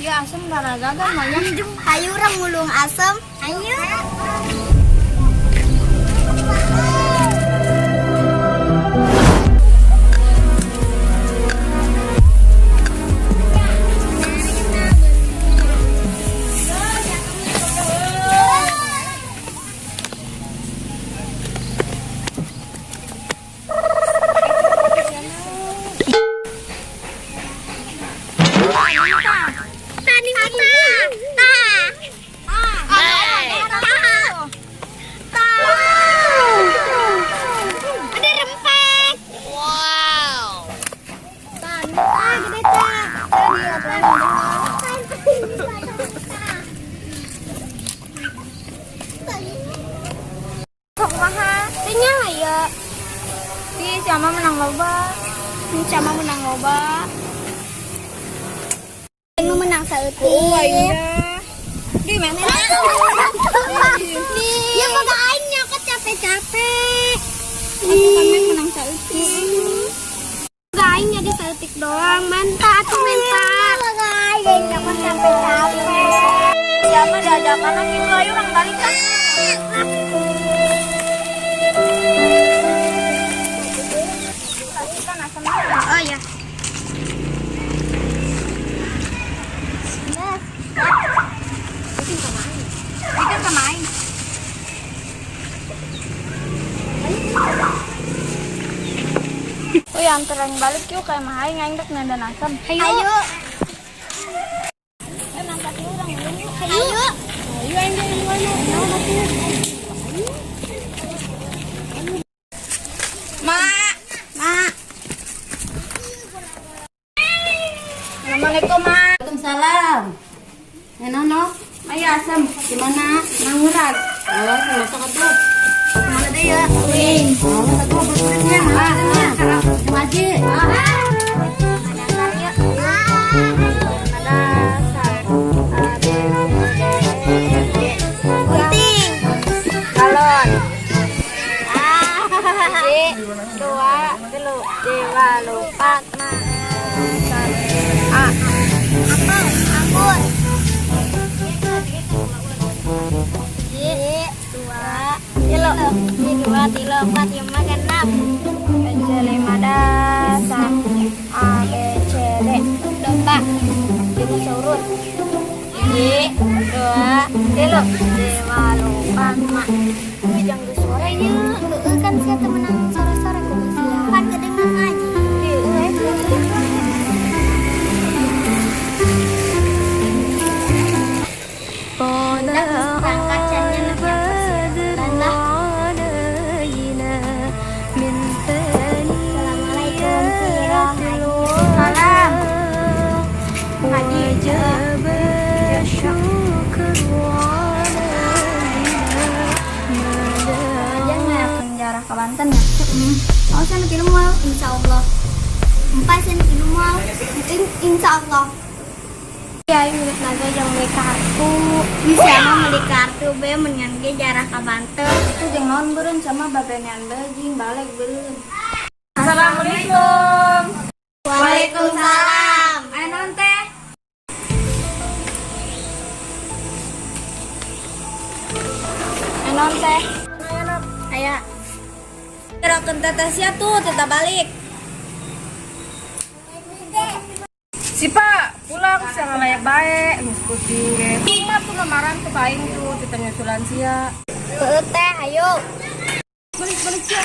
Iya, asem garaga mah. Hayu urang mulung asem. Ayo. Tani mata. Ta. Ta. Ta. Ada rempek. Wow. Ta, gede ta. Ta. Sok kumaha? Tanya ya. Ih, siapa menang loba? Siapa menang loba? Aing menang saeutik. Oh, aing. Di mana? Ya boga aing nyokot capek-capek. Aku kan menang saeutik. Boga aing jadi saeutik doang, mantap atuh menta. Boga aing nyokot capek-capek. Siapa diajakan gitu, ayo urang balik kan. Oh ya. Bikin sama aing. Oh ya, antar aing balik yuk kayak mah aing aing dek nandan asem. Ayo. Ayo. Ayo. Ayo aing jeung ayo. Naon atuh? Ma, Ma. Assalamualaikum, Ma. Waalaikumsalam. Nono, Ayo asem. gimana? Mangurag. Oh, masak atuh. Kemana deh ya? Wing. Oh, masak atuh berkuritnya. Mana? Ngaji. Dasar yuk. Dasar. A B C D. Gunting. Balon. Hiji, dua, tilu, dewa, lupat, ma, A. Apel, anggur. Hiji, dua, tilu. Hiji, dua, tilu, empat, lima, genap. C, lima dasar. A, B, C, D. Domba. Tilu saurut. Hiji, dua, tilu, dewa, lupat, ma. Jangan geus sore ieu. Heeh, kan sia teu menang sore-sore kumaha sia. Kan kedengar ngaji. Ieu euy. Udah berangkat cennya persiapan lah. Assalamualaikum, Siro. Salam. Ngaji. Aja nggak penjara ke Banten ya? Oh, saya nanti moal. Insya Allah. Empat sen tilu moal. Insya Allah. Ya, aing duit naga yang beli kartu. Bisa mah beli kartu be menyan ge jarah ka Banten. Itu jeung naon beureun sama babenean bejing balik beureun. Assalamualaikum. Waalaikumsalam. Aya naon teh? Aya naon teh? Aya. Gerakeun teteh sia tuh teteh balik. Sipa pulang sia layak bae geus kucing ge. Kumaha tuh mamaran tuh ka aing tuh kita nyusulan sia. Heueuh teh, ayo. Balik balik sia.